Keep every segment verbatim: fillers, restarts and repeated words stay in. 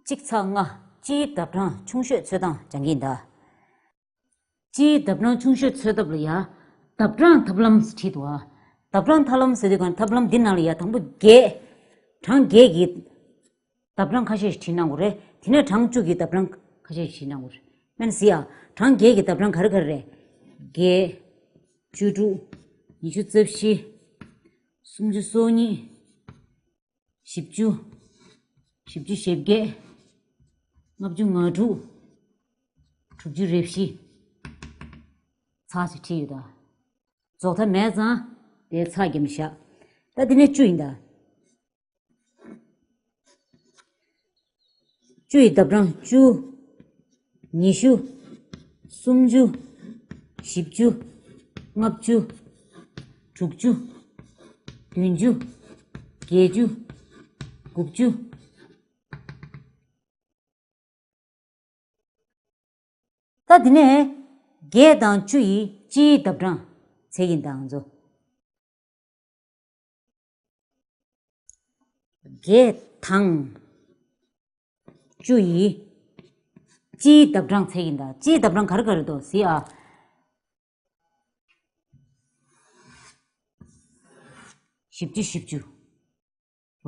གཅིག་ཚེག་ལྔ། སྤྱིའི་ལྡབ་གྲངས་ཆུང་ཤོས་འཚོལ་སྟངས་སྦྱང་གི་ཡིན་ད། སྤྱིའི་ལྡབ་གྲངས་ཆུང་ཤོས་འཚོལ་ཐབས་ལ་ཡ། ལྡབ་གྲངས་ཐབས་ལམ་བྲིས་འདུག་ཨ། ལྡབ་གྲངས་ཐབས་ལམ་ཟེར་དུས་གང་ཐབས་ལམ་འདི་ནང་ལ་ཡ་དང་པོ་བརྒྱད། གྲངས་བརྒྱད་ཀྱི་ལྡབ་གྲངས་ཁ་ཤས་ཤིག་བྲིས་གནང་དགོས་རེད། དེ་ནས་གྲངས་བཅུ་གི་ལྡབ་གྲངས་ཁ་ཤས་ཤིག་བྲིས་གནང་དགོས་རེད། སྨན་ཟི་ཡ། གྲངས་བརྒྱད་ཀྱི་ལྡབ་གྲངས་ག་རེ་ག་རེ་རེད། བརྒྱད། བཅུ་དྲུག་ཉི་ཤུ་རྩ་བཞི། སུམ་ཅུ་སོ་གཉིས། བཞི་བཅུ། བཞི་བཅུ་ཞེ་བརྒྱད། ལྔ་བཅུ་ང་དྲུག་དྲུག་ཅུ་རེ་བཞི། ཚེག་ཅིག་བྲིས་ཡོད་ད། རྫོགས་མཐའ་མེད་ཙང་དེ་ཚེག་བརྒྱབ་ནས་བཞག་ད་འདི་ནས་བཅུ་ཡིན་ད། བཅུ་ཡི་ལྡབ་གྲངས་བཅུ། ཉི་ཤུ། སུམ་ཅུ། བཞི་བཅུ། ལྔ་བཅུ། དྲུག་ཅུ། བདུན་ཅུ། བརྒྱད་ཅུ། དགུ་བཅུ། ད་འདི་ནས་བརྒྱད་དང་བཅུ་ཡི་སྤྱིའི་ལྡབ་གྲངས་འཚོལ་གྱི་ཡིན་ད་ང་ཚོ། བརྒྱད་དང་བཅུ་ཡི་སྤྱིའི་ལྡབ་གྲངས་འཚོལ་གྱི་ཡིན་ད། སྤྱིའི་ལྡབ་གྲངས་ག་རེ་ག་རེ་འདུག་ཟེར་ཨ། བཞི་བཅུ་བཞི་བཅུ།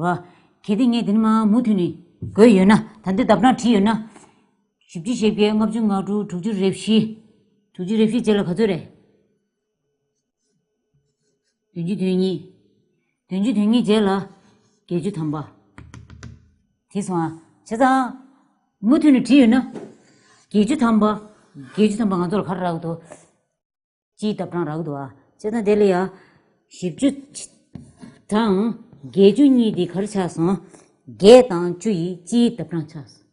རེད་བ། གལ་ཏེ་ངས་འདི་ནས་མར་མུ་མཐུད་ནས་བགོས་ཡོད་ན། ད་འདི་ལྡབ་གྲངས་བྲིས་ཡོད་ན། བཞི་བཅུ་ཞེ་བརྒྱད། ལྔ་བཅུ་ང་དྲུག་དྲུག་ཅུ་རེ་བཞི། དྲུག་ཅུ་རེ་བཞི་རྗེས་ལ་ག་ཚོད་རེད། བདུན་ཅུ་དོན་གཉིས། བདུན་ཅུ་དོན་གཉིས་རྗེས་ལ་བརྒྱད་ཅུ་ཐམ་པ། དེ་སོང་ཨ། བྱས་ཙང་། མུ་མཐུད་ནས་བྲིས་ཡོད་ན། བརྒྱད་ཅུ་ཐམ་པ། བརྒྱད་ཅུ་ཐམ་པ་ང་ཚོ་ལ་ག་རེ་རག་གི་འདུག་སྤྱིའི་ལྡབ་གྲངས་རག་གི་འདུག་ཨ། བྱས་ཙང་དེ་ལ་ཡ། བཞི་བཅུ་དང་བརྒྱད་ཅུ་གཉིས་དེ་ག་རེ་ཆགས་སོང་། བརྒྱད་དང་བཅུ་ཡི་སྤྱིའི་ལྡབ་གྲངས་ཆགས་སོང་།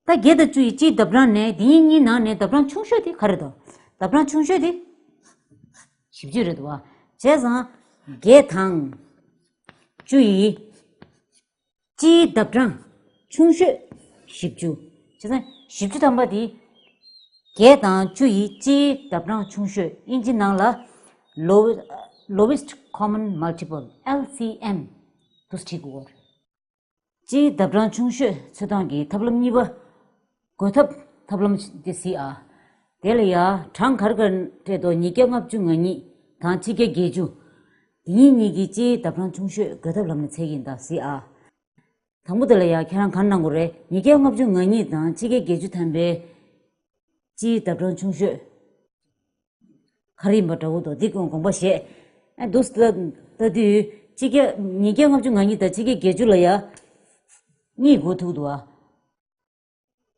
ད་བརྒྱད་དང་བཅུ་ཡི་སྤྱིའི་ལྡབ་གྲངས་ནས་དེ་གཉིས་གཉིས་ནང་ནས་ལྡབ་གྲངས་ཆུང་ཤོས་དེ་ག་རེ་འདུག་ལྡབ་གྲངས་ཆུང་ཤོས་དེ་བཞི་བཅུ་རེད་འདུག་བ། བྱས་ཙང་བརྒྱད་དང་བཅུ་ཡི་སྤྱིའི་ལྡབ་གྲངས་ཆུང་ཤོས་བཞི་བཅུ། བྱས་ཙང་བཞི་བཅུ་ཐམ་པ་དེ་བརྒྱད་དང་བཅུ་ཡི་སྤྱིའི་ལྡབ་གྲངས་ཆུང་ཤོས་དབྱིན་ཇི་ནང་ལ་low- lowest common multiple LCM དུ་བྲིས་དགོས། སྤྱིའི་ལྡབ་གྲངས་ཆུང་ཤོས་འཚོལ་སྟངས་ཀྱི་ཐབས་ལམ་གཉིས་པ། བགོ་ཐབས་ཐབས་ལམ་དེ་གཟིགས་ཨ། དེ་ལ་ཡ་གྲངས་ག་རེ་ག་རེ་འདུག་ཉིས་བརྒྱ་ལྔ་བཅུ་ང་གཉིས་དང་ཕྱེད་བརྒྱད་བརྒྱད་ཅུ། དེ་གཉིས་གཉིས་ཀྱི་སྤྱིའི་ལྡབ་གྲངས་ཆུང་ཤོས་བགོ་ཐབས་ལམ་ནས་འཚོལ་གྱི་ཡིན་ད་གཟིགས་ཨ། དང་པོ་དེ་ལ་ཡ་ཁྱེད་རང་ག་རེ་གནང་དགོས་རེད། ཉིས་བརྒྱ་ལྔ་བཅུ་ང་གཉིས་དང་ཕྱེད་བརྒྱད་བརྒྱད་ཅུ་ཐམ་པའི་སྤྱིའི་ལྡབ་གྲངས་ཆུང་ཤོས། ག་རེ་ཡིན་པ་འདྲ་བོ་འདུག་འདི་དགོངས་པ་བཞེས། ཨ་འདུག་ལྟ་ལྟ་དུས་ཕྱེད་བརྒྱ་ཉིས་བརྒྱ་ལྔ་བཅུ་ང་གཉིས་དང་ཕྱེད་བརྒྱད་བརྒྱད་ཅུ་ལ་ཡ། གཉིས་བགོ་ཐུབ་འདུག་ཨ།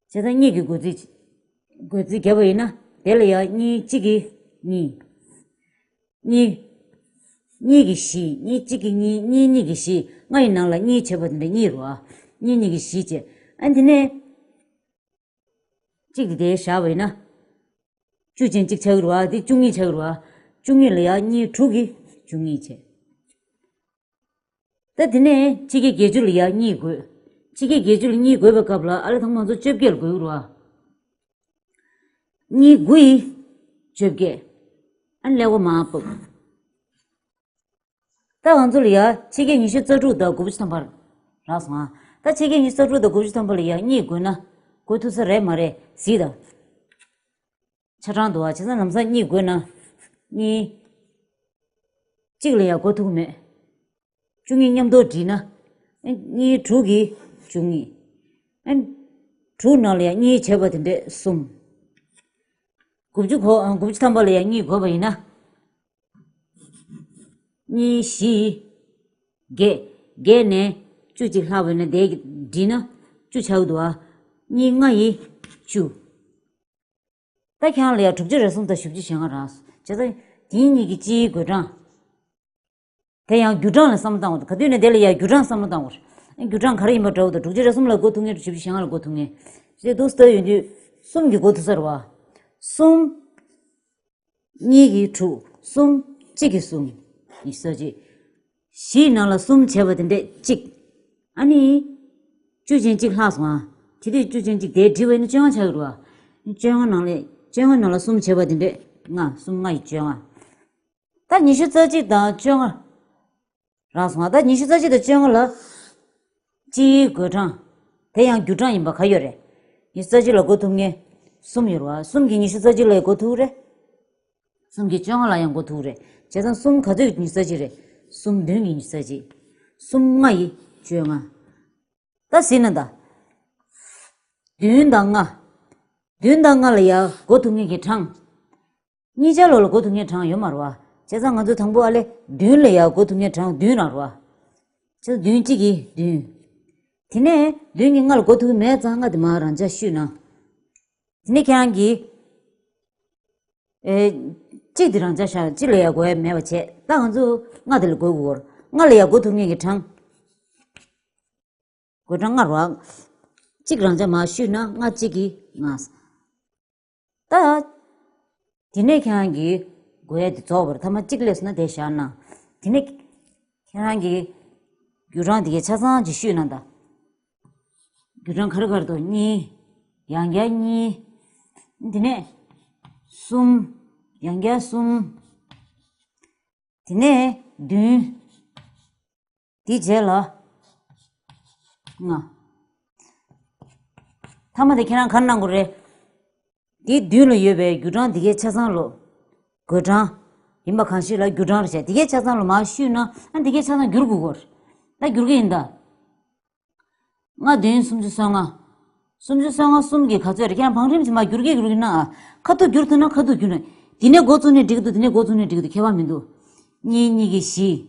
བྱས་ཙང་གཉིས་ཀྱི་བགོ་རྩིས། བགོ་རྩིས་བརྒྱབ་པ་ཡིན་ན་དེ་ལ་ཡ་གཉིས་གཅིག་གིས་གཉིས། གཉིས། གཉིས་ཀྱིས་བཞི། གཉིས་གཅིག་གིས་གཉིས། གཉིས་གཉིས་ཀྱིས་བཞི། ལྔ་ཡི་ནང་ལ་གཉིས་བྱས་པ་དེ་འདྲ་གཉིས་རེད་བ། གཉིས་གཉིས་ཀྱིས་བཞི་བྱས། ཨ་འདི་ནས། གཅིག་དེ་དེར་བཞག་པ་ཡིན་ན། བཅུ་ཅན་གཅིག་ཆགས་ཀྱི་རེད་བ། དེ་བཅུ་གཉིས་ཆགས་ཀྱི་རེད་བ། བཅུ་གཉིས་ལ་ཡ་གཉིས་དྲུག་གིས་བཅུ་གཉིས་བྱས། ད་དེ་ནས་ཕྱེད་བརྒྱད་བརྒྱད་ཅུ་ལ་ཡ་གཉིས་བགོས། ཕྱེད་བརྒྱད་བརྒྱད་ཅུ་ལ་གཉིས་བགོས་པའི་སྐབས་ལ་ཨ་ལས་དང་མ་ཚོ་བཅོ་བརྒྱད་ལ་བགོས་ཀྱི་རེད་བ། གཉིས་དགུ་ཡིས་བཅོ་བརྒྱད། ཨ་ཀླད་ཀོར་མར་ཕབ། ད་ང་ཚོ་ལ་ཡ་ཕྱེད་བརྒྱད་ཉི་ཤུ་རྩ་དྲུག་དང་དགུ་བཅུ་ཐམ་པ་རག་སོང་ཨ། ད་ཕྱེད་བརྒྱད་ཉི་ཤུ་རྩ་དྲུག་དང་དགུ་བཅུ་ཐམ་པ་ལ་ཡ་གཉིས་བགོས་ན་བགོ་ཐུབ་ས་རེད་མ་རེད་གཟིགས་དང་། ཆ་ཚང་འདུག་བ། བྱས་ཙང་ལམ་སང་གཉིས་བགོས་ན། གཉིས། གཅིག་ལ་ཡང་བགོ་ཐུབ་མེད། བཅུ་གཉིས་མཉམ་དུ་བསྒྲིལ་ན། གཉིས་དྲུག་གིས་བཅུ་གཉིས། དྲུག་ནང་ལ་ཡང་གཉིས་བྱས་པ་དེ་འདྲས་གསུམ། དགུ་བཅུ་གོ་དགུ་བཅུ་ཐམ་པ་ལ་ཡང་གཉིས་བགོས་པ་ཡིན་ན། གཉིས་བཞི། བརྒྱད། བརྒྱད་ནས་བཅུ་གཅིག་ལྷག་པ་ཡིན་ན་དེ་བསྒྲིལ་ན་བཅུ་ཆགས་འདུག་བ། གཉིས་ལྔ་ཡིས་བཅུ། ད་ཁྱེད་རང་ལ་ཡང་དྲུག་ཅུ་རེ་གསུམ་དང་བཞི་བཅུ་ཞེ་ལྔ་རག་སོང་། བྱས་ཙང་དེ་གཉིས་ཀྱི་སྤྱིའི་བགོད་གྲངས། དེ་ཡང་བརྒྱུད་གྲངས་ལ་བསམ་བློ་བཏང་བ་དང་། ག་དུས་ནས་དེ་ལ་ཡང་བརྒྱུད་གྲངས་བསམ་བློ་བཏང་བར། བརྒྱུད་གྲངས་ག་རེ་ཡིན་པ་འདྲ་བོ་དང་། དྲུག་ཅུ་རེ་གསུམ་ལ་བགོ་ཐུབ་མཁན། དྲུག་ཅུ་བཞི་ལྔ་ལ་བགོ་ཐུབ་མཁན། ཞེས་འདུག་ལྟ་ཡོང་དུས་གསུམ་གྱིས་བགོ་ཐུབ་ས་རེད་བ། གསུམ། གཉིས་ཀྱིས་དྲུག་གསུམ། གཅིག་གིས་གསུམ། ཉི་ཤུ་རྩ་གཅིག་བཞིའི་ནང་ལ་གསུམ་བྱས་པ་དེ་འདྲས་གཅིག་ཨ་ནི། བཅུ་ཅན་གཅིག་ལྷག་སོང་ཨ། དེ་དུས་བཅུ་ཅན་གཅིག་དེ་བསྒྲིལ་བ་ཡིན་ན་བཅོ་ལྔ་ཆགས་ཀྱི་རེད་བ། བཅོ་ལྔ་ནང་ལས་བཅོ་ལྔ་ནང་ལ་གསུམ་བྱས་པ་དེ་འདྲས་ལྔ། གསུམ་ལྔ་ཡིས་བཅོ་ལྔ། ད་ཉི་ཤུ་རྩ་གཅིག་དང་བཅོ་ལྔ་རག་སོང་ཨ། ད་ཉི་ཤུ་རྩ་གཅིག་དང་བཅོ་ལྔ་ལ་སྤྱིའི་བགོད་གྲངས། དེ་ཡང་འགྱུར་གྲངས་ཡིན་པ་ག་ཡོད་རེད། ཉི་ཤུ་རྩ་གཅིག་ལ་བགོ་ཐུབ་མཁན་གསུམ་ཡོད་རེད་བ། གསུམ་གྱིས་ཉི་ཤུ་རྩ་གཅིག་ལ་ཡང་བགོ་ཐུབ་རེད། གསུམ་གྱིས་བཅོ་ལྔ་ལ་ཡང་བགོ་ཐུབ་རེད། བྱས་ཙང་གསུམ་ག་ཚོད་ཉི་ཤུ་རྩ་གཅིག་རེད། གསུམ་བདུན་གྱིས་ཉི་ཤུ་རྩ་གཅིག་གསུམ་ལྔ་ཡིས་བཅོ་ལྔ། ད་གཟིགས་ན་ད། བདུན་དང་ལྔ། བདུན་དང་ལྔ་ལ་ཡང་བགོ་ཐུབ་མཁན་གྱི་གྲངས། གཉིས་ཆ་ལོ་ལ་བགོ་ཐུབ་མཁན་གྲངས་ཡོད་མ་རེད་བ། བྱས་ཙང་ང་ཚོ་དང་པོ་ཨ་ལེ་བདུན་ལ་ཡང་བགོ་ཐུབ་མཁན་གྲངས་བདུན་རང་རེད་བ། བྱས་ཙང་བདུན་གཅིག་གིས་བདུན། དེ་ནས་བདུན་གྱིས་ལྔ་ལ་བགོ་ཐུབ་ཀྱི་མེད་ཙང་ལྔ་དེ་མར་རང་འཇགས་བཤུས་ན། དེ་ནས་ཁྱེད་རང་གིས། ཨེ། གཅིག་དེ་རང་འཇགས་བཞག་གཅིག་ལ་ཡང་བགོ་ཡ་མེད་པ་བྱས། ད་ང་ཚོ་ལྔ་དེ་ལ་བགོ་དགོས་རེད། ལྔ་ལ་ཡང་བགོ་ཐུབ་མཁན་གྱི་གྲངས། བགོ་གྲངས་ལྔ་རེད་བ། གཅིག་རང་འཇགས་མར་བཤུས་ན་ལྔ་གཅིག་གིས་ལྔ། ད། དེ་ནས་ཁྱེད་རང་གིས་བགོ་ཡ་དེ་རྫོགས་པ་རེད། ཐ་མ་གཅིག་སླེབས་སོང་ན་དེ་བཞག་ན། དེ་ནས་ཁྱེད་རང་གིས་འགྱུར་གྲངས་དེ་གའི་ཆ་ཚང་ཅིག་བཤུས་ན་ད། འགྱུར་གྲངས་ག་རེ་ག་རེ་འདུག་གཉིས། ཡང་བསྐྱར་གཉིས། དེ་ནས་གསུམ། ཡང་བསྐྱར་གསུམ། དེ་ནས་བདུན། དེའི་རྗེས་ལ་ལྔ། མཐའ་མ་དེ་ཁྱེད་རང་ག་རེ་གནང་དགོས་རེད། དེའི་མདུན་ལ་ཡོད་པའི་འགྱུར་གྲངས་དེ་གའི་ཆ་ཚང་ལོ། བགོ་གྲངས། ཡིན་པ་གང་ཞིག་ལ་འགྱུར་གྲངས་རེད་བྱས། དེ་གའི་ཆ་ཚང་ལ་མར་བཤུས་ན་ཨ་དེ་གའི་ཆ་ཚང་བསྒྱུར་དགོས་ཀྱི་རེད། ད་བསྒྱུར་གྱི་ཡིན་ད། ལྔ་བདུན་སུམ་ཅུ་སོ་ལྔ། སུམ་ཅུ་སོ་ལྔ་གསུམ་གྱིས་ག་ཚོད་རེད། ཁྱེད་རང་བང་རིམ་ཅིག་མར་བསྒྱུར་གྱི་བསྒྱུར་གྱི་ན་ཨ། ཁ་ཐུག་བསྒྱུར་ཐུབ་ན་ཁ་ཐུག་བསྒྱུར་ན། འདི་ནས་འགོ་བཙུགས་ནས་འགྲིག་གི་འདུག་འདི་ནས་འགོ་བཙུགས་ནས་འགྲིག་གི་འདུག་ཁྱད་པར་མི་འདུག་གཉིས་གཉིས་ཀྱིས་བཞི།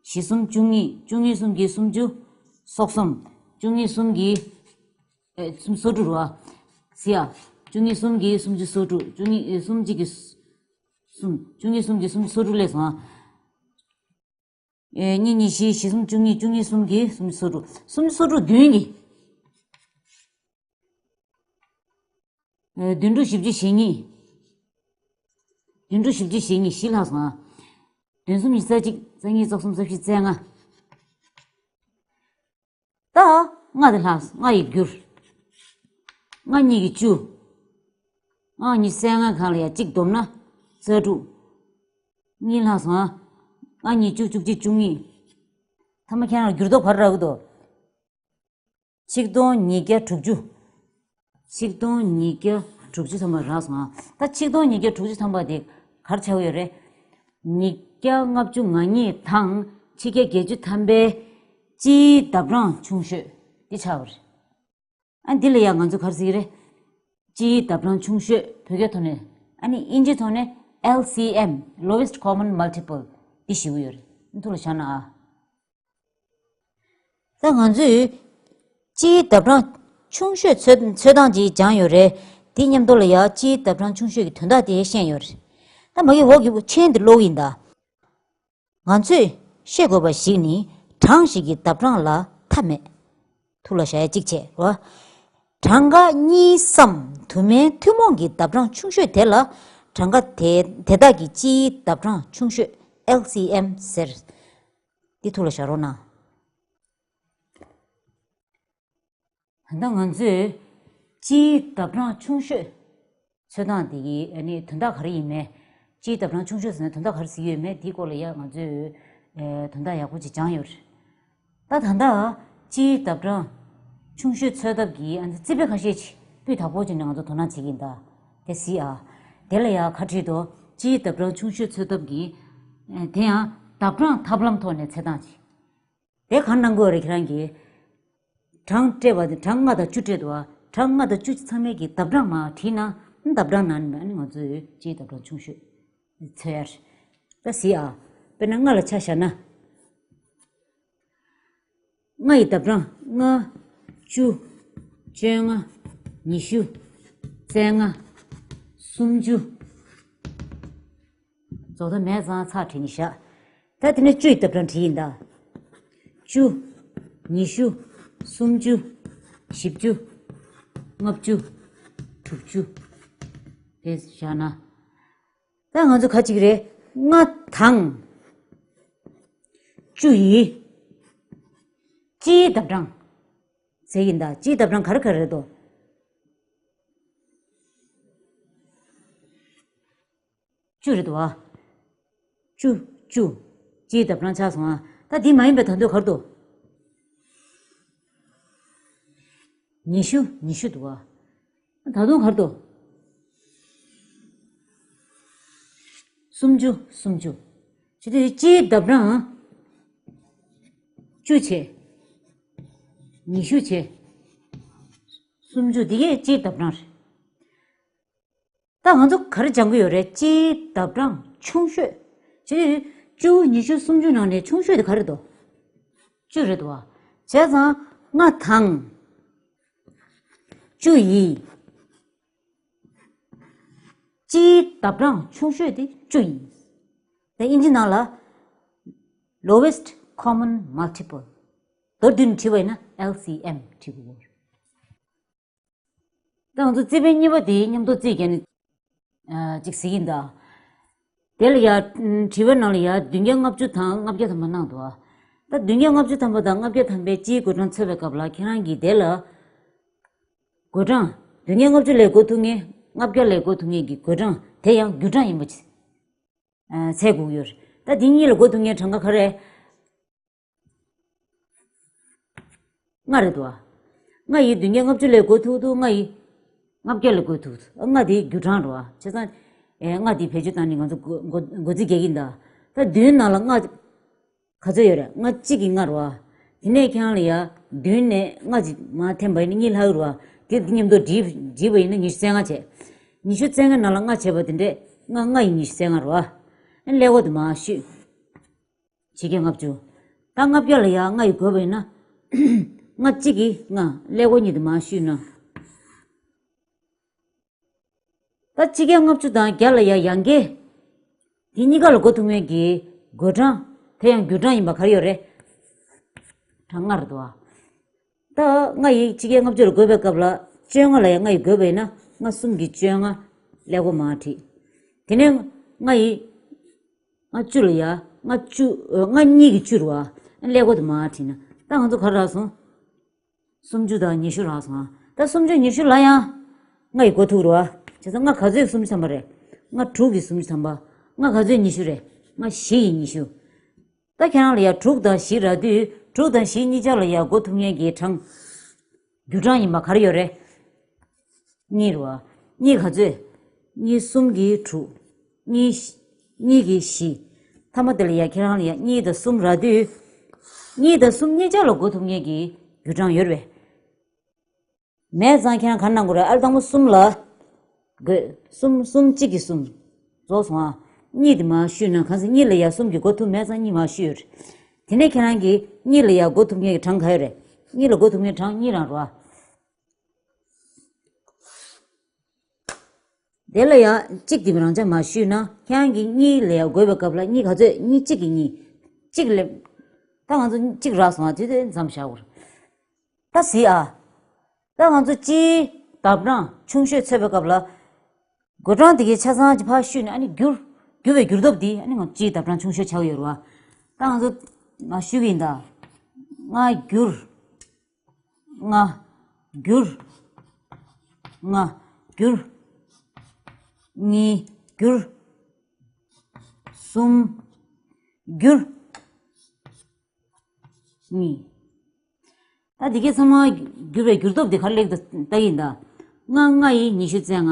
བཞི་གསུམ་བཅུ་གཉིས། བཅུ་གཉིས་གསུམ་གྱིས་སུམ་ཅུ་སོ་གསུམ། བཅུ་གཉིས་གསུམ་གྱིས། ཨེ། སུམ་སོ་དྲུག་རེད་བ། ཟེར་ཡ། བཅུ་གཉིས་གསུམ་གྱིས་སུམ་ཅུ་སོ་དྲུག་བཅུ་གཉིས། ཨེ། གསུམ་གཅིག་གིས་གསུམ། བཅུ་གཉིས་གསུམ་གྱིས་སུམ་ཅུ་སོ་དྲུག་སླེབས་སོང་ཨ། ཨེ། གཉིས་གཉིས་བཞི། བཞི་གསུམ་བཅུ་གཉིས། བཅུ་གཉིས་གསུམ་གྱིས་སུམ་ཅུ་སོ་དྲུག་སུམ་ཅུ་སོ་དྲུག་བདུན་གྱིས། ཨེ། བདུན་དྲུག་བཞི་བཅུ་ཞེ་གཉིས། བདུན་དྲུག་བཞི་བཅུ་ཞེ་གཉིས། བཞི་ལྷག་སོང་ཨ། བདུན་གསུམ་ཉི་ཤུ་རྩ་གཅིག་རྩ་གཉིས། རྩ་གསུམ། རྩ་བཞི། རྩ་ལྔ། ད་ལྔ་དེ་ལྷག་སོང་། ལྔ་ཡིས་བསྒྱུར། ལྔ་གཉིས་ཀྱིས་བཅུ། ལྔ་གཉིས་རྩ་ལྔ་སྒང་ལ་ཡ་གཅིག་བསྡོམས་ན་རྩ་དྲུག་གཉིས་ལྷག་སོང་ཨ། ལྔ་གཉིས་བཅུ། བཅུ་གཅིག་བཅུ་གཉིས། ཐ་མ་ཁྱེད་རང་ལ་འགྱུར་ལྡོག་ག་རེ་རག་གི་འདུག་ཆིག་སྟོང་ཉིས་བརྒྱ་དྲུག་ཅུ། ཆིག་སྟོང་ཉིས་བརྒྱ་དྲུག་ཅུ་ཐམ་པ་རག་སོང་ཨ། ད་ཆིག་སྟོང་ཉིས་བརྒྱ་དྲུག་ཅུ་ཐམ་པ་དེ་ག་རེ་ཆགས་ཀྱི་ཡོད་རེད། ཉིས་བརྒྱ་ལྔ་བཅུ་ང་གཉིས་དང་ཆིག་བརྒྱ་བརྒྱད་ཅུ་ཐམ་པའི་སྤྱིའི་ལྡབ་གྲངས་ཆུང་ཤོས་དེ་ཆགས་པ་རེད། ཨ། འདི་ལ་ཡང་ང་ཚོས་ག་རེ་ཟེར་གྱི་རེད། སྤྱིའི་ལྡབ་གྲངས་ཆུང་ཤོས་བོད་སྐད་ཐོག་ནས། ཨ་ནི་དབྱིན་ཇིའི་ཐོག་ནས་ཨེལ་སི་ཨེམ། Lowest Common Multiple འདི་ཞུ་གི་ཡོད་རེད། ཐུགས་ལ་བཞག་ན་ཨ། ད་ང་ཚོས་སྤྱིའི་ལྡབ་གྲངས་ཆུང་ཤོས་འཚོལ་འཚོལ་སྟངས་ཅིག་སྦྱངས་ཡོད་རེད། དེ་མཉམ་དུ་ལ་ཡང་སྤྱིའི་ལྡབ་གྲངས་ཆུང་ཤོས་ཀྱི་དོན་དག་དེ་ཤེས་ཡོད་རེད། ད་མ་གི་འོག་གི་མཆན་དེ་ཀློག་གི་ཡིན་ད། ང་ཚོས་ཤེས་དགོས་པ་ཞིག་ནི་གྲངས་ཤིག་གི་ལྡབ་གྲངས་ལ་མཐའ་མེད། ཐུགས་ལ་བཞག་ཡ་གཅིག་བྱས་རོ། གྲངས་ཀ་གཉིས་སམ་དུ་མའི་ཐུན་མོང་གི་ལྡབ་གྲངས་ཆུང་ཤོས་དེ་ལ་གྲངས་ཀ་དེ་དེ་དག་གི་སྤྱིའི་ལྡབ་གྲངས་ཆུང་ཤོས་ཨེལ་སི་ཨེམ་ཟེར། འདི་ཐུགས་ལ་བཞག་རོགས་གནང་། ད་ལྟ་ང་ཚོས་སྤྱིའི་ལྡབ་གྲངས་ཆུང་ཤོས་འཚོལ་སྟངས་དེ་གི་ཨ་ནི་དོན་དག་ག་རེ་ཡིན་མེད། སྤྱིའི་ལྡབ་གྲངས་ཆུང་ཤོས་ཟེར་ན་དོན་དག་ག་རེ་ཟེར་གྱི་ཡོད་མེད་དེའི་སྐོར་ལ་ཡང་ང་ཚོས་ཨེ་དོན་དག་ཡག་པོ་ཅིག་སྦྱངས་ཡོད་རེད། ད་ད་ལྟ་སྤྱིའི་ལྡབ་གྲངས་ཆུང་ཤོས་འཚོལ་ཐབས་ཀྱི་ཨ་ནི་རྩིས་དཔེ་ཁ་ཤས་ཅིག་སྤུས་དག་པོ་ཅིག་ནས་ང་ཚོ་དོ་སྣང་བྱེད་ཀྱི་ཡིན་ད། དེ་གཟིགས་ཨ། དེ་ལ་ཡང་ཁ་བྲིས་དོ། སྤྱིའི་ལྡབ་གྲངས་ཆུང་ཤོས་འཚོལ་ཐབས་ཀྱི་ཨེ་དེ་ཡང་ལྡབ་གྲངས་ཐབས་ལམ་ཐོག་ནས་འཚོལ་སྟངས་ཅིག་དེ་གང་གནང་དགོས་རེད་ཁྱེད་རང་གིས། གྲངས་སྤྲད་པ་དེ་གྲངས་ལྔ་དང་བཅུ་སྤྲད་འདུག་བ། གྲངས་ལྔ་དང་བཅུ་ཚང་མའི་གི་ལྡབ་གྲངས་མར་བྲིས་ན་ལྡབ་གྲངས་ནང་ནས་ཨ་ནི་ང་ཚོས་སྤྱིའི་ལྡབ་གྲངས་ཆུང་ཤོས་འཚོལ་ཡ་རེད། ད་གཟིགས་ཨ། དཔེར་ན་ལྔ་ལ་ཆ་བཞག་ན། ལྔ་ཡི་ལྡབ་གྲངས་ལྔ། བཅུ། བཅོ་ལྔ། ཉི་ཤུ། རྩ་ལྔ། སུམ་ཅུ། རྫོགས་མཐའ་མེད་ཙང་ཚེག་བྲིས་ནས་བཞག་ད་དེ་ནས་བཅུ་ཡི་ལྡབ་གྲངས་བྲིས་ཡིན་ད། བཅུ། ཉི་ཤུ། སུམ་ཅུ། བཞི་བཅུ། ལྔ་བཅུ། དྲུག་ཅུ། དེ་བཞག་ན། ད་ང་ཚོ་ག་ཅིག་རེད། ལྔ་དང་བཅུ་ཡི་སྤྱིའི་ལྡབ་གྲངས་ཟེར་ཡིན་ད། སྤྱིའི་ལྡབ་གྲངས་ག་རེ་ག་རེ་རེད་དོ། བཅུ་རེད་དོ། བཅུ། བཅུ། སྤྱིའི་ལྡབ་གྲངས་ཆགས་སོང་ཨ། ད་འདི་མ་ཡིན་པའི་དང་དོད་ག་རེ་འདུག་ཉི་ཤུ། ཉི་ཤུ་འདུག་བ། ད་དུང་ག་རེ་འདུག་སུམ་ཅུ། སུམ་ཅུ། བྱས་དུས་སྤྱིའི་ལྡབ་གྲངས་བཅུ་བྱས། ཉི་ཤུ་བྱས། སུམ་ཅུ། འདི་གའི་སྤྱིའི་ལྡབ་གྲངས་རེད། ད་ང་ཚོ་ག་རེ་སྦྱང་གི་ཡོད་རེད། སྤྱིའི་ལྡབ་གྲངས་ཆུང་ཤོས། བྱས་དུས་བཅུ། ཉི་ཤུ། སུམ་ཅུ་ནང་ནས་ཆུང་ཤོས་དེ་ག་རེ་འདུག་བཅུ་རེད་འདུག་བ། བྱས་ཙང་ལྔ་དང་བཅུ་ཡི་སྤྱིའི་ལྡབ་གྲངས་ཆུང་ཤོས་དེ་བཅུ་ཡིན། དེ་དབྱིན་ཇི་ནང་ལ་lowest common multiple། མདོར་བསྡུས་ནས་བྲིས་པ་ཡིན་ན་ཨེལ་སི་ཨེམ་བྲིས་དགོས་ཀྱི་ཡོད་རེད། ད་ང་ཚོ་རྩིས་དཔེ་གཉིས་པ་དེ་མཉམ་དུ་རྩིས་རྒྱག་ནས་ཨ་ཅིག་གཟིགས་ཡིན་ད། དེ་ལ་ཡ། ཨ། དྲི་བའི་ནང་ལ་ཡ་བདུན་བརྒྱ་ལྔ་བཅུ་དང་ལྔ་བརྒྱ་ཐམ་པ་གནང་འདུག་ཨ། ད་བདུན་བརྒྱ་ལྔ་བཅུ་ཐམ་པ་དང་ལྔ་བརྒྱ་ཐམ་པའི་སྤྱིའི་བགོད་གྲངས་འཚོལ་བའི་སྐབས་ལ་ཁྱེད་རང་གིས་དེ་ལ་བགོད་གྲངས་བདུན་བརྒྱ་ལྔ་བཅུ་ལས་བགོ་ཐུབ་མཁན། ལྔ་བརྒྱ་ལས་བགོ་ཐུབ་མཁན་གྱི་བགོད་གྲངས་དེ་ཡང་རྒྱུ་གྲངས་ཡིན་པ་ཅིག་ཨ། འཚོལ་དགོས་ཀྱི་ཡོད་རེད། ད་འདི་གཉིས་ལ་བགོ་ཐུབ་མཁན་གྲངས་ཀ་ག་རེ། ལྔ་རེད་འདུག་ཨ། ལྔ་ཡིས་བདུན་བརྒྱ་ལྔ་བཅུ་ལས་བགོ་ཐུབ་འདུག་ལྔ་ཡིས་ལྔ་བརྒྱ་ལས་བགོ་ཐུབ་འདུག་ལྔ་དེ་རྒྱུ་གྲངས་རེད་བ། བྱས་ཙང་། ཨེ། ལྔ་དེ་བེད་སྤྱོད་བཏང་ནས་ང་ཚོ་བགོ་བགོ་བགོ་རྩིས་རྒྱག་གི་ཡིན་ད། ད་བདུན་ནང་ལ་ལྔ་ག་ཚོད་ཡོད་རེད། ལྔ་གཅིག་གིས་ལྔ་རེད་བ། དེ་ནས་ཁྱེད་རང་ལ་ཡ་བདུན་ནས་ལྔ་ཅིག་མར་འཐེན་པ་ཡིན་ན་གཉིས་ལྷག་རེད་བ། དེ་མཉམ་དུ་བསྒྲིལ་བསྒྲིལ་བ་ཡིན་ན་ཉི་ཤུ་རྩ་ལྔ་བྱས། ཉི་ཤུ་རྩ་ལྔ་ནང་ལ་ལྔ་བྱས་པ་དེ་འདྲས་ལྔ། ལྔ་ཡིས་ཉི་ཤུ་རྩ་ལྔ་རེད་བ། ཨ། ཀླད་ཀོར་དེ་མར་བཤུས། ཕྱེད་བརྒྱ་ལྔ་བཅུ། ད་ལྔ་བརྒྱ་ལ་ཡ་ལྔ་ཡིས་བགོས་པ་ཡིན་ན། ལྔ་གཅིག་གིས་ལྔ། ཀླད་ཀོར་གཉིས་དེ་མར་བཤུས་ན། ད་ཕྱེད་བརྒྱ་ལྔ་བཅུ་དང་བརྒྱ་ལ་ཡ་ཡང་བརྒྱད། དེ་གཉིས་ཀ་ལ་བགོ་ཐུབ་མཁན་གྱི་བགོད་གྲངས་དེ་ཡང་རྒྱུ་གྲངས་ཡིན་པ་ག་རེ་ཡོད་རེད། གྲངས་ལྔ་རེད་འདུག་བ། ད་ལྔ་ཡིས་ཕྱེད་བརྒྱ་ལྔ་བཅུ་ལ་བགོས་པའི་སྐབས་ལ་བཅོ་ལྔ་ལ་ཡ་ལྔ་ཡིས་བགོས་པ་ཡིན་ན་ལྔ་གསུམ་གྱིས་བཅོ་ལྔ། ཀླད་ཀོར་མར་བྲིས། དེ་ནས་ལྔ་ཡིས། ལྔ་བཅུ་ལ་ཡ་ལྔ་བཅུ། ཨ། ལྔ་གཉིས་ཀྱིས་བཅུ་རེད་བ། ཀླད་ཀོར་དེ་མར་བྲིས་ན། ད་ང་ཚོ་ག་རེ་རག་སོང་། སུམ་ཅུ་དང་ཉི་ཤུ་རག་སོང་ཨ། ད་སུམ་ཅུ་ཉི་ཤུ་ལ་ཡང་ལྔ་ཡིས་བགོ་ཐུབ་རེད་བ། བྱས་ཙང་ལྔ་ག་ཚོད་སུམ་ཅུ་ཐམ་པ་རེད། ལྔ་དྲུག་གིས་སུམ་ཅུ་ཐམ་པ། ལྔ་ག་ཚོད་ཉི་ཤུ་རེད། ལྔ་བཞི་ཡིས་ཉི་ཤུ། ད་ཁྱེད་རང་ལ་ཡ་དྲུག་དང་བཞི་རག་དུས་དྲུག་དང་བཞི་གཉིས་ཆ་ལ་ཡ་བགོ་ཐུབ་མཁན་གྱི་གྲངས། རྒྱུ་གྲངས་ཡིན་པ་ག་རེ་ཡོད་རེད། གཉིས་རེད་བ། གཉིས་ག་ཚོད། གཉིས་གསུམ་གྱིས་དྲུག་གཉིས། གཉིས་ཀྱིས་བཞི། མཐའ་མ་དེ་ལ་ཡ་ཁྱེད་རང་ལ་ཡ་གཉིས་དང་གསུམ་རག་དུས། གཉིས་དང་གསུམ་གཉིས་ཆ་ལ་བགོ་ཐུབ་མཁན་གྱི་རྒྱུ་གྲངས་ཡོད་རེད་པས། མེད་ཙང་ཁྱེད་རང་ག་རེ་གནང་དགོས་རེད། ཨ། དང་པོ་གསུམ་ལ་བགོས། གསུམ། གསུམ་གཅིག་གིས་གསུམ། རྫོགས་སོང་ཨ། གཉིས་དེ་མར་བཤུས་ན། གང་ཟེར་གཉིས་ལ་ཡ་གསུམ་གྱིས་བགོ་ཐུབ་མེད་ཙང་གཉིས་མར་བཤུས་ཡོད་རེད། དེ་ནས་ཁྱེད་རང་གིས་གཉིས་ལ་ཡ་བགོ་ཐུབ་མཁན་གྱི་གྲངས་ག་ཡོད་རེད། གཉིས་ལ་བགོ་ཐུབ་མཁན་གྲངས་གཉིས་རང་རེད་བ། དེ་ལ་ཡང་གཅིག་དེ་རང་འཇགས་མར་བཤུས་ན། ཁྱེད་རང་གིས་གཉིས་ལ་ཡང་བགོས་པའི་སྐབས་ལ་གཉིས་ག་ཚོད། གཉིས་གཅིག་གིས་གཉིས། གཅིག་ལས། ད་ང་ཚོ་གཅིག་རག་སོང་ཨ། དེ་དེ་མཚམས་བཞག་དགོས། ད་གཟིགས་ཨ། ད་ང་ཚོ་སྤྱིའི་ལྡབ་གྲངས་ཆུང་ཤོས་འཚོལ་བའི་སྐབས་ལ། བགོད་གྲངས་དེ་གའི་ཆ་ཚང་གཅིག་ཕར་བཤུས་ནས། ཨ་ནི་བསྒྱུར། བསྒྱུར་བའི་བསྒྱུར་སྟོབས་དེ་ཨ་ནི་ང་ཚོ་སྤྱིའི་ལྡབ་གྲངས་ཆུང་ཤོས་ཆགས་ཀྱི་ཡོད་རེད་བ། ད་ང་ཚོ་མར་བཤུས་ཀྱི་ཡིན་ད། ལྔ་བསྒྱུར། ལྔ་བསྒྱུར། ལྔ་བསྒྱུར། གཉིས་བསྒྱུར། གསུམ་བསྒྱུར། གཉིས། ད་འདི་གའི་ཚང་མ་བསྒྱུར་བའི་བསྒྱུར་སྟོབས་འདི་ག་རེ་ལེགས་འདུག་ལྟ་གི་ཡིན་ད། ལྔ་ལྔ་ཡིས་ཉི་ཤུ་རྩ་ལྔ།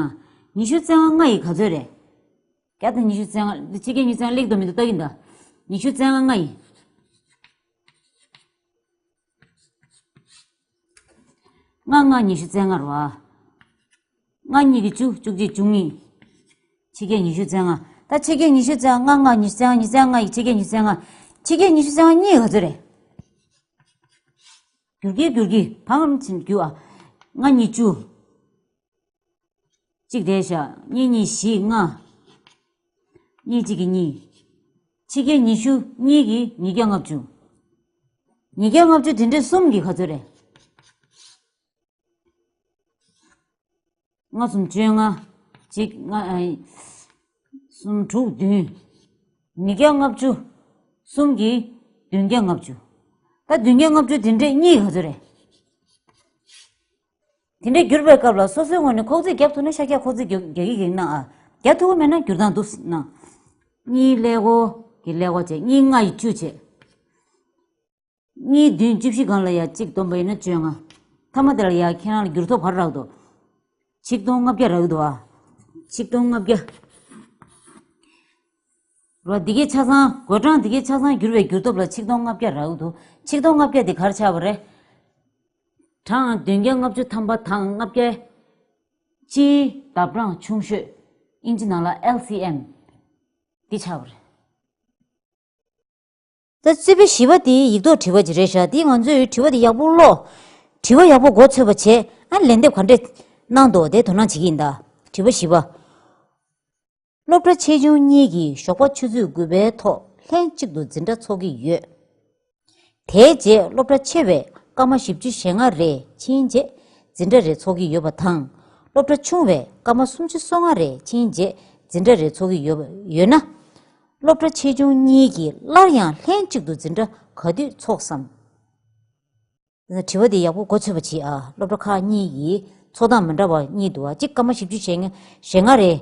ཉི་ཤུ་རྩ་ལྔ་ལྔ་ཡིས་ག་ཚོད་རེད། བརྒྱ་དང་ཉི་ཤུ་རྩ་ལྔ། འདི་ཕྱི་རྒྱལ་ཉི་ཤུ་རྩ་ལྔ་ལེགས་འདུག་མི་འདུག་ལྟ་གི་ཡིན་ད། ཉི་ཤུ་རྩ་ལྔ་ལྔ་ཡིས། ལྔ་ལྔ་ཉི་ཤུ་རྩ་ལྔ་རེད་བ། ལྔ་གཉིས་ཀྱིས་བཅུ། བཅུ་གཅིག་བཅུ་གཉིས། ཕྱི་རྒྱལ་ཉི་ཤུ་རྩ་ལྔ། ད་ཕྱི་རྒྱལ་ཉི་ཤུ་རྩ་ལྔ། ལྔ་ལྔ་ཉི་ཤུ་རྩ་ལྔ། ཉི་ཤུ་རྩ་ལྔ་ཡིས་ཕྱི་རྒྱལ་ཉི་ཤུ་རྩ་ལྔ། ཕྱི་རྒྱལ་ཉི་ཤུ་རྩ་ལྔ་གཉིས་ག་ཚོད་རེད། བསྒྱུར་གྱི་བསྒྱུར་གྱི་ཕངས་ཕྱིན་རྒྱུ་ཨ། ལྔ་གཉིས་བཅུ། གཅིག་བསྡད་བཞག་གཉིས་གཉིས་བཞི། ལྔ། གཉིས་གཅིག་གིས་གཉིས། ཕྱི་རྒྱལ་ཉི་ཤུ། གཉིས་ཀྱིས་ཉིས་བརྒྱ་ལྔ་བཅུ། ཉིས་བརྒྱ་ལྔ་བཅུ་དེ་འདྲའི་གསུམ་གྱིས་ག་ཚོད་རེད། ལྔ་གསུམ་བཅོ་ལྔ། གཅིག་ལྔ། ཨ། གསུམ་དྲུག་བདུན། ཉིས་བརྒྱ་ལྔ་བཅུ། གསུམ་གྱིས་བདུན་བརྒྱ་ལྔ་བཅུ། ད་བདུན་བརྒྱ་ལྔ་བཅུ་དེ་འདྲས་གཉིས་ག་ཚོད་རེད། དེ་འདྲས་བསྒྱུར་བའི་སྐབས་ལ་སོ་སོའི་ངོས་ནས་ཁོག་རྩིས་རྒྱབ་ཐུབ་ན་ཤར་རྒྱག་ཁོག་རྩིས་རྒྱག་རྒྱག་གི་ཡིན་ན་ཨ། རྒྱག་ཐུབ་ཀྱི་མེད་ན་བསྒྱུར་སྟངས་འདུག་ན། གཉིས་ཀླད་ཀོར་གྱི་ཀླད་ཀོར་བྱས། གཉིས་ལྔ་ཡིས་བཅུ་བྱས། གཉིས་བདུན་བཅུ་བཞི་སྒང་ལ་ཡ་གཅིག་བསྡོམས་པ་ཡིན་ན་བཅོ་ལྔ། མཐའ་མ་དེ་ལ་ཡ་ཁྱེད་རང་ལ་འགྱུར་ཐོབ་ག་རེ་རག་འདུག་ཆིག་སྟོང་ལྔ་བརྒྱ་རག་འདུག་ཨ། ཆིག་སྟོང་ལྔ་བརྒྱ། རོ་འདི་གའི་ཆ་ཚང་བགོད་གྲངས་འདི་གའི་ཆ་ཚང་བསྒྱུར་བའི་འགྱུར་ཐོབ་ལ་ཆིག་སྟོང་ལྔ་བརྒྱ་རག་འདུག་ཆིག་སྟོང་ལྔ་བརྒྱ་འདི་ག་རེ་ཆགས་པ་རེད། གྲངས་བདུན་བརྒྱ་ལྔ་བཅུ་ཐམ་པ་དང་ལྔ་བརྒྱ། སྤྱིའི་ལྡབ་གྲངས་ཆུང་ཤོས། ཨིན་ཇི་ནང་ལ་ཨེལ་སི་ཨེམ། འདི་ཆགས་པ་རེད། ད་རྩོད་དཔེ་བཞི་པ་དེ་ཡིག་ཐོག་དྲི་བ་ཅིག་རེད་ཤག་འདི་ང་ཚོས་དྲི་བ་དེ་ཡག་པོ་ཀློག་དྲི་བ་ཡག་པོ་མགོ་ཚོད་པ་བྱས། ཨ་ལན་འདེབས་ག་འདྲས་གནང་འདུག་དེ་དོ་སྣང་བྱེད་ཀྱི་ཡིན་ད། དྲི་བ་བཞི་པ། སློབ་གྲྭ་ཆེ་ཆུང་གཉིས་ཀྱིས་ཞོགས་པ་ཆུ་ཚོད་དགུ་པའི་ཐོག་ལྷན་གཅིག་ཏུ་འཛིན་གྲྭ་ཚོགས་ཀྱི་ཡོད། དེའི་རྗེས་སློབ་གྲྭ་ཆེ་བས་སྐར་མ་བཞི་བཅུ་ཞེ་ལྔ་རེ་ཕྱིན་རྗེས་འཛིན་གྲྭ་རེ་ཚོགས་ཀྱི་ཡོད་པ་དང་། སློབ་གྲྭ་ཆུང་བས་སྐར་མ་སུམ་ཅུ་སོ་ལྔ་རེ་ཕྱིན་རྗེས་འཛིན་གྲྭ་རེ་ཚོགས་ཀྱི་ཡོད་པ་ཡོད་ན། སློབ་གྲྭ་ཆེ་ཆུང་གཉིས་ཀྱིས་སླར་ཡང་ལྷན་གཅིག་ཏུ་འཛིན་གྲྭ་ག་དུས་ཚོགས་སམ། དྲི་བ་འདི་ཡག་པོ་མགོ་ཚོད་པ་བྱེད་ཨ། སློབ་གྲྭ་ཁག་གཉིས་ཀྱི་ཚོགས་སྟངས་མི་འདྲ་བ་གཉིས་འདུག་ཨ། གཅིག་སྐར་མ་བཞི་བཅུ་ཞེ་ལྔ་ཞེ་ལྔ་རེ་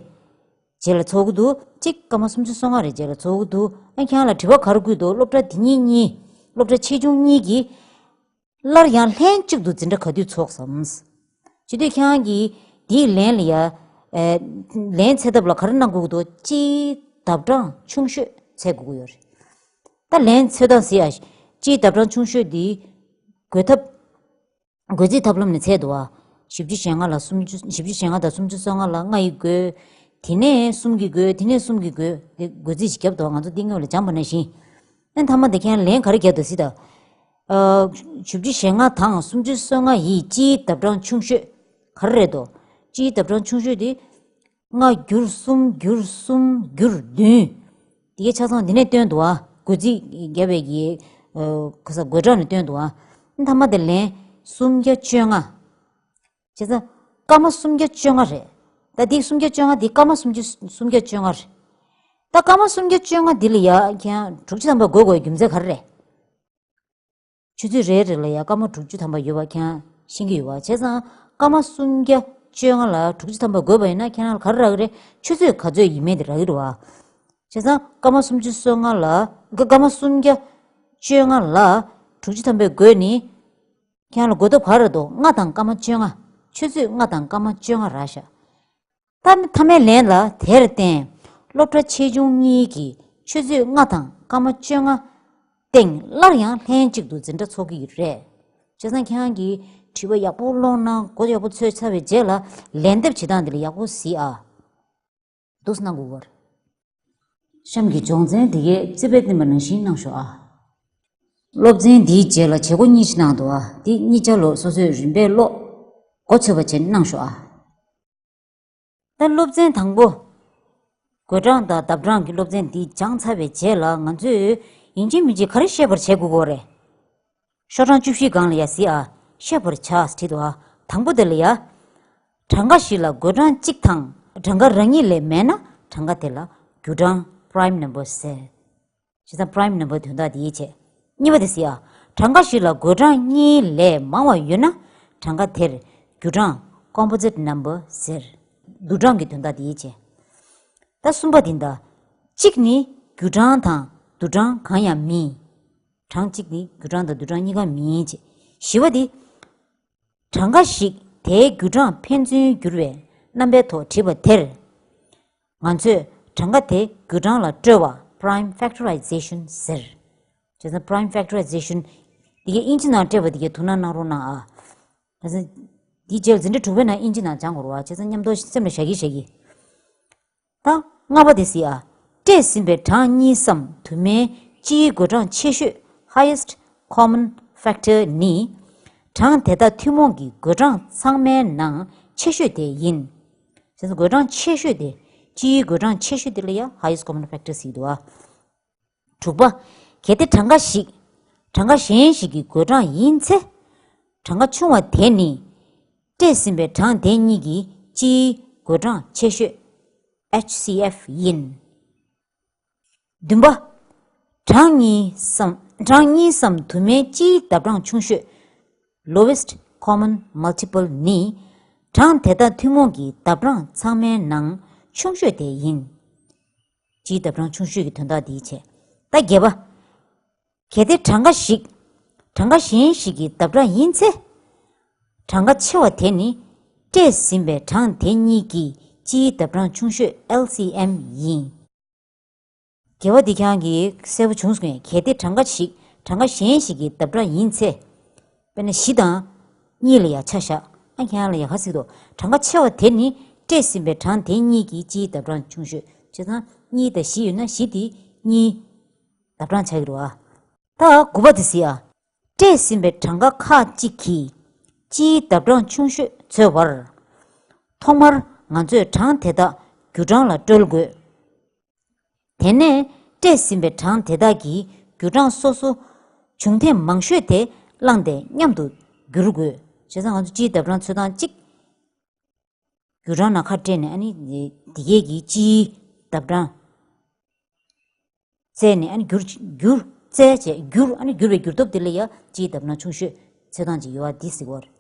རྗེས་ལ་ཚོགས་ཀྱི་འདུག་གཅིག་སྐར་མ་སུམ་ཅུ་སོ་ལྔ་རེ་རྗེས་ལ་ཚོགས་ཀྱི་འདུག་ཨ། ཁྱེད་རང་ལ་དྲི་བ་ག་རེ་བཀོད་འདུག་སློབ་གྲྭ་འདི་གཉིས་གཉིས། སློབ་གྲྭ་ཆེ་ཆུང་གཉིས་ཀྱིས་སླར་ཡང་ལྷན་གཅིག་ཏུ་འཛིན་གྲྭ་ག་དུས་ཚོགས་སམ། བྱེད་དུས་ཁྱེད་རང་གིས་འདིའི་ལན་ལ་ཡ། ཨེ། ལན་འཚོལ་ཐབས་ལ་ག་རེ་གནང་དགོས་ཀྱི་འདུག་སྤྱིའི་ལྡབ་གྲངས་ཆུང་ཤོས་འཚོལ་དགོས་ཀྱི་ཡོད་རེད། ད་ལན་འཚོལ་སྟངས་ཟེར་ཡ། སྤྱིའི་ལྡབ་གྲངས་ཆུང་ཤོས་འདི་བགོད་ཐབས། བགོད་རྩིས་ཐབས་ལམ་ནས་འཚོལ་འདུག་ཨ། བཞི་བཅུ་ཞེ་ལྔ་ལ་སུམ་ཅུ། བཞི་བཅུ་ཞེ་ལྔ་དང་སུམ་ཅུ་སོ་ལྔ་ལ་ལྔ་ཡིས་བགོས། དེ་ནས་གསུམ་གྱིས་བགོས། དེ་ནས་གསུམ་གྱིས་བགོས། དེ་བགོད་རྩིས་ཤིག་བརྒྱབ་འདུག་ང་ཚོ་འདི་སྔོན་ལ་སྦྱངས་པ་ནང་བཞིན། ཨ། མཐའ་མ་དེ་ཁྱེད་རང་ལན་ག་རེ་རྒྱག་འདུག་ཟེར་ད། ཨ། བཞི་བཅུ་ཞེ་ལྔ་དང་སུམ་ཅུ་སོ་ལྔ་ཡི་སྤྱིའི་ལྡབ་གྲངས་ཆུང་ཤོས་ག་རེ་རེད་དོ། སྤྱིའི་ལྡབ་གྲངས་ཆུང་ཤོས་དེ། ལྔ་བསྒྱུར་གསུམ་བསྒྱུར་གསུམ་བསྒྱུར་བདུན། དེ་གའི་ཆ་ཚང་འདི་ནས་བཏོན་འདུག་ཨ། བགོད་རྩིས་བརྒྱབ་པའི་གི། ཨ། ག་ས་བགོད་གྲངས་ནས་བཏོན་འདུག་ཨ། མཐའ་མ་དེ་ལན་སུམ་བརྒྱ་བཅོ་ལྔ། བྱས་ཙང་སྐར་མ་སུམ་བརྒྱ་བཅོ་ལྔ་རེད། ད་འདི་སུམ་བརྒྱ་བཅོ་ལྔ་འདི་སྐར་མ་སུམ་ཅུ། སུམ་བརྒྱ་བཅོ་ལྔ་རེད། ད་སྐར་མ་སུམ་བརྒྱ་བཅོ་ལྔ་འདི་ལ་ཡ་ཁྱེད་རང་དྲུག་ཅུ་ཐམ་པ་བགོ་དགོས་རྒྱུ་མཚན་ག་རེ་རེད། ཆུ་ཚོད་རེ་རེ་ལ་ཡ་སྐར་མ་དྲུག་ཅུ་ཐམ་པ་ཡོད་པ་ཁྱེད་རང་ཤེས་ཀྱི་ཡོད་པ། བྱས་ཙང་སྐར་མ་སུམ་བརྒྱ་བཅོ་ལྔ་ལ་དྲུག་ཅུ་ཐམ་པ་བགོས་པ་ཡིན་ན་ཁྱེད་རང་ལ་ག་རེ་རག་གི་རེད། ཆུ་ཚོད་ག་ཚོད་ཡིན་མིན་དེ་རག་གི་རེད་བ། བྱས་ཙང་སྐར་མ་སུམ་ཅུ་སོ་ལྔ་ལ། སྐར་མ་སུམ་བརྒྱ་བཅོ་ལྔ་ལ་དྲུག་ཅུ་ཐམ་པས་བགོས་ནི། ཁྱེད་རང་ལ་བགོ་ཐོབ་ག་རེ་འདུག་ལྔ་དང་སྐར་མ་བཅོ་ལྔ། ཆུ་ཚོད་ལྔ་དང་སྐར་མ་བཅོ་ལྔ་རག་ཤག་ད་མཐའ་མའི་ལན་ལ་དེར་བརྟེན། སློབ་གྲྭ་ཆེ་ཆུང་གཉིས་ཀྱིས་ཆུ་ཚོད་ལྔ་དང་སྐར་མ་བཅོ་ལྔ་སྟེང་སླར་ཡང་ལྷན་གཅིག་ཏུ་འཛིན་གྲྭ་ཚོགས་ཀྱི་ཡོད་རེད། བྱས་ཙང་ཁྱེད་རང་གིས་དྲི་བ་ཡག་པོ་ཀློག་ན། མགོ་ཡག་པོ་ཚོས་ཚར་བའི་རྗེས་ལ་ལན་འདེབས་བྱེད་སྟངས་འདི་ལ་ཡག་པོ་གཟིགས་ཨ། འདུག་སེ་གནང་དགོས་པར། གཤམ་གྱི་སྦྱོང་ཚན་འདི་གའི་རྩིས་དཔེ་བསྟན་པ་ནང་བཞིན་གནང་ཤོག་ཨ། སློབ་ཚན་འདིའི་རྗེས་ལ་བྱེད་སྒོ་གཉིས་ཤིག་གནང་འདུག་ཨ། འདི་གཉིས་ཆ་ལོ་སོ་སོས་རིམ་པས་ཀློག་མགོ་ཚོས་པ་བྱས་གནང་ཤོག་ཨ། ད་སློབ་ཚན་དང་པོ། བགོད་གྲངས་དང་ལྡབ་གྲངས་ཀྱི་སློབ་ཚན་འདི་སྦྱངས་ཚར་བའི་རྗེས་ལ་ང་ཚོས་ཡིན་གཅིག་མིན་གཅིག་ག་རེ་ཤེས་པར་བྱེད་དགོས་ཀྱི་ཡོད་རེད། ཤོག་གྲངས་བཅུ་བཞི་སྒང་ལ་ཡ་གཟིགས་ཨ། ཤེས་པར་བྱ་བྲིས་འདུག་ཨ། དང་པོ་དེ་ལ་ཡ། གྲངས་ཀ་ཞིག་ལ་བགོད་གྲངས་གཅིག་དང་གྲངས་ཀ་རང་ཉིད་ལས་མེད་ན་གྲངས་ཀ་དེ་ལ་རྒྱུ་གྲངས་prime number ཟེར། བྱས་ཙང་prime number་དོན་དག་དེ་ཡིན་བྱས། གཉིས་པ་དེ་གཟིགས་ཨ། གྲངས་ཀ་ཞིག་ལ་བགོད་གྲངས་གཉིས་ལས་མང་བ་ཡོད་ན་གྲངས་ཀ་དེར་རྒྱུ་གྲངས་composite number་ཟེར། བསྡུས་གྲངས་ཀྱི་དོན་དག་དེ་ཡིན་བྱས། ད་གསུམ་པ་དེ་འདྲ། གཅིག་ནི་རྒྱུ་གྲངས་དང་བསྡུས་གྲངས་གང་ཡང་མིན། གྲངས་གཅིག་ནི་རྒྱུ་གྲངས་དང་བསྡུས་གྲངས་གཉིས་ཀ་མིན་བྱས། བཞི་པ་དེ། གྲངས་ཀ་ཞིག་དེའི་རྒྱུ་གྲངས་ཕན་ཚུན་བསྒྱུར་བའི་རྣམ་པའི་ཐོག་བྲིས་པ་དེར། ང་ཚོས་གྲངས་ཀ་དེ་རྒྱུ་གྲངས་ལ་སྤྲོད་པ་prime factorization་ཟེར། བྱས་ཙང་prime factorization་འདི་གའི་ཨིན་ཇི་ནང་སྤྲད་པ་འདི་གའི་ཐུགས་སྣང་གནང་རོགས་གནང་ཨ། བྱས་ཙང་འདིའི་རྗེས་ལ་འཛིན་གྲྭ་དྲུག་པའི་ནང་ཨིན་ཇི་ནང་སྦྱང་དགོས་རེད་བ། བྱས་ཙང་མཉམ་དུ་སེམས་ལ་བཞག་གི་བཞག་གི། ད་ལྔ་པ་དེ་གཟིགས་ཨ། སྤྲད་ཟིན་པའི་གྲངས་གཉིས་སམ་དུ་མའི་སྤྱིའི་བགོད་གྲངས་ཆེ་ཤོས་highest common factor་ནི། གྲངས་དེ་དག་ཐུན་མོང་གི་བགོད་གྲངས་ཚང་མའི་ནང་ཆེ་ཤོས་དེ་ཡིན། བྱས་ཙང་བགོད་གྲངས་ཆེ་ཤོས་དེ། སྤྱིའི་བགོད་གྲངས་ཆེ་ཤོས་དེ་ལ་ཡང་highest common factor་ཟེར་གྱི་འདུག་ཨ། དྲུག་པ། གལ་ཏེ་གྲངས་ཀ་ཞིག་གྲངས་ཀ་གཞན་ཞིག་གི་བགོད་གྲངས་ཡིན་ཚེ། གྲངས་ཀ་ཆུང་བ་དེ་ནི། སྤྲད་ཟིན་པའི་གྲངས་དེ་གཉིས་ཀྱི་སྤྱིའི་བགོད་གྲངས་ཆེ་ཤོས་H C F་ཡིན། བདུན་པ། གྲངས་གཉིས་སམ། གྲངས་གཉིས་སམ་དུ་མའི་སྤྱིའི་ལྡབ་གྲངས་ཆུང་ཤོས་lowest common multiple་ནི། གྲངས་དེ་དག་ཐུན་མོང་གི་ལྡབ་གྲངས་ཚང་མའི་ནང་ཆུང་ཤོས་དེ་ཡིན། སྤྱིའི་ལྡབ་གྲངས་ཆུང་ཤོས་ཀྱི་དོན་དག་འདི་བྱས། ད་བརྒྱད་པ། གལ་ཏེ་གྲངས་ཀ་ཞིག་གྲངས་ཀ་གཞན་ཞིག་གི་ལྡབ་གྲངས་ཡིན་ཚེ། གྲངས་ཀ་ཆེ་བ་དེ་ནི་སྤྲད་ཟིན་པའི་གྲངས་དེ་གཉིས་ཀྱི་སྤྱིའི་ལྡབ་གྲངས་ཆུང་ཤོས་ཨེལ་སི་ཨེམ་ཡིན། འགལ་བ་འདི་ཁྱེད་རང་གིས་གསལ་པོ་བྱུང་སོང་ངས། གལ་ཏེ་གྲངས་ཀ་ཞིག་གྲངས་ཀ་གཞན་ཞིག་གི་ལྡབ་གྲངས་ཡིན་ཚེ། དཔེར་ན་བཞི་དང་གཉིས་ལ་ཡང་ཆ་བཞག་ཨ་ཁྱེད་རང་ལ་ཡང་ག་ཟིག་འདུག་གྲངས་ཀ་ཆེ་བ་དེ་ནི་སྤྲད་ཟིན་པའི་གྲངས་དེ་གཉིས་ཀྱི་སྤྱིའི་ལྡབ་གྲངས་ཆུང་ཤོས། བྱས་ཙང་གཉིས་དང་བཞི་ཡོད་ན་བཞི་དེ་གཉིས་ལྡབ་གྲངས་ཆགས་ཀྱི་རེད་བ། ད་དགུ་པ་དེ་གཟིགས་ཨ། སྤྲད་ཟིན་པའི་གྲངས་ཀ་ཁག་ཅིག་གི་སྤྱིའི་ལྡབ་གྲངས་ཆུང་ཤོས་འཚོལ་བར། ཐོག་མར་ང་ཚོས་གྲངས་དེ་དག་རྒྱུ་གྲངས་ལ་བཀྲོལ་དགོས། དེ་ནས་སྤྲད་ཟིན་པའི་གྲངས་དེ་དག་གི་རྒྱུ་གྲངས་སོ་སོ་བྱུང་ཐེངས་མང་ཤོས་དེ་བླངས་ཏེ་མཉམ་དུ་བསྒྱུར་དགོས། བྱས་ཙང་ང་ཚོ་སྤྱིའི་ལྡབ་གྲངས་འཚོལ་སྟངས་གཅིག་རྒྱུ་གྲངས་ནང་ཁ་སྤྲད་ནས་ཨ་ནི་དེ་གས་ཀྱི་སྤྱིའི་ལྡབ་གྲངས་བཙལ་ནས་ཨ་ནི་བསྒྱུར་བསྒྱུར་བཙལ་བྱས་བསྒྱུར་ཨ་ནི་བསྒྱུར་བའི་བསྒྱུར་སྟོབས་དེ་ལ་ཡང་སྤྱིའི་ལྡབ་གྲངས་ཆུང་ཤོས་འཚོལ་སྟངས་ཅིག་ཡོད་པ་འདི་གཟིགས་པ་རེད།